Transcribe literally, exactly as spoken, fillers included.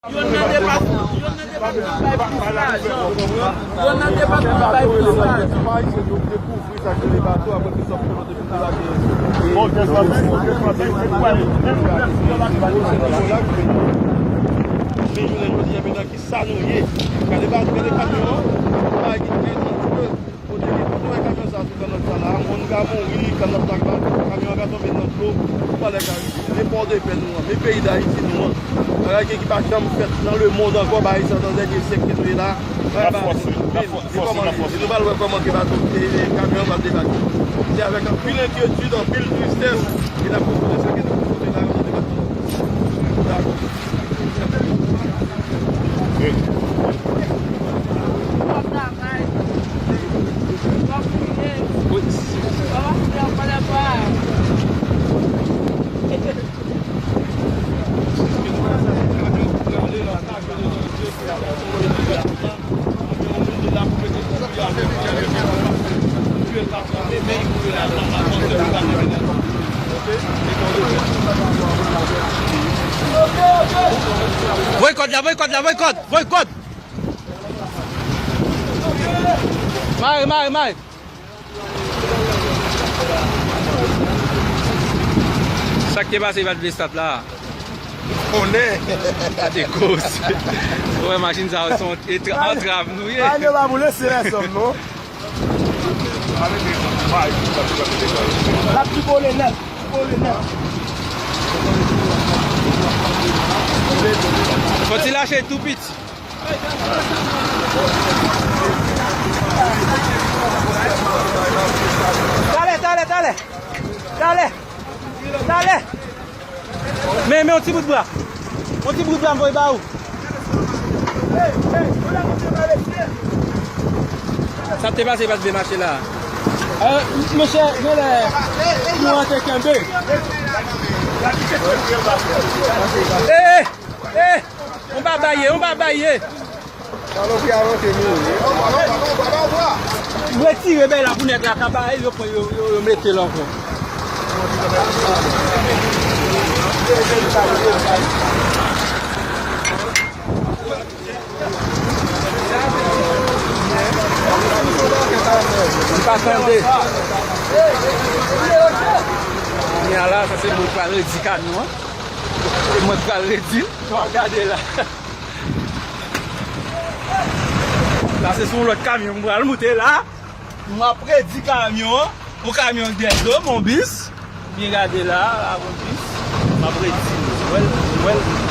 Youn nan depatman, youn nan depatman bay plis lajan. Youn nan depatman bay plis lajan. Bon, kè sa, bon, kè sa, bon, kè sa. Men jounen jodi a, men nan ki sa nou ye? Gade ba, gade kamyon an. Bagay ki trè danjere. Kote ki, kote wè kamyon sa sou kanòt sa la? Moun ka mouri, kanòt la ka, kamyon an ka tonbe nan dlo. Ou pa lè ka rive. Men Pòdepè nou an, men peyi Dayiti nou an. Bagay ki, ki pa janm fèt nan lemonn ankò, bagay sa nan dènye syèk ke nou ye la. Bagay ba, men, e kòman li ye? E nou pral wè kòman ke bato, e, e, kamyon an pral debake. Se avèk anpil enkyetid, anpil tristès, e n ap konfwonte sa ke nou konfwonte la nan depatman. Dakò. Voye kòd la, voye kòd la, voye kòd, voye kòd. Mare, mare, mare. Sa k te pase pa t vle stat la? Konnen. A te koz. Ou wè machin sa yo se yon etra-, antrav nou ye. Ay, yo pa boule, se lè sòm, non. L ap pi bole nèt, pi bole nèt. Fò ti lache tou piti. Talè, talè, talè. Talè. Talè. Men, men, yon ti bout bra. Yon ti bout bra, m voye ba ou. Sa te pase, pa t vle mache la. Eh, mesye, genlè, nou an te kenbe. Eh, eh, eh, on pa baye, on pa baye. Salopri a rantre nou. Retire bèy la pou nèg la ka ba yo pran yo, yo, yo mete l ankò. Li pa tande. Kounye a la, sa se mwen k pral redi kamyon an. E mwen k pral redi l. Gade la. Sa se sou yon lòt kamyon m pral moute la. M ap redi kamyon an. Yon kamyon k gen do, yon bis. Byen gade la, la, yon bis. M ap redi l. Ou wè l, ou wè l.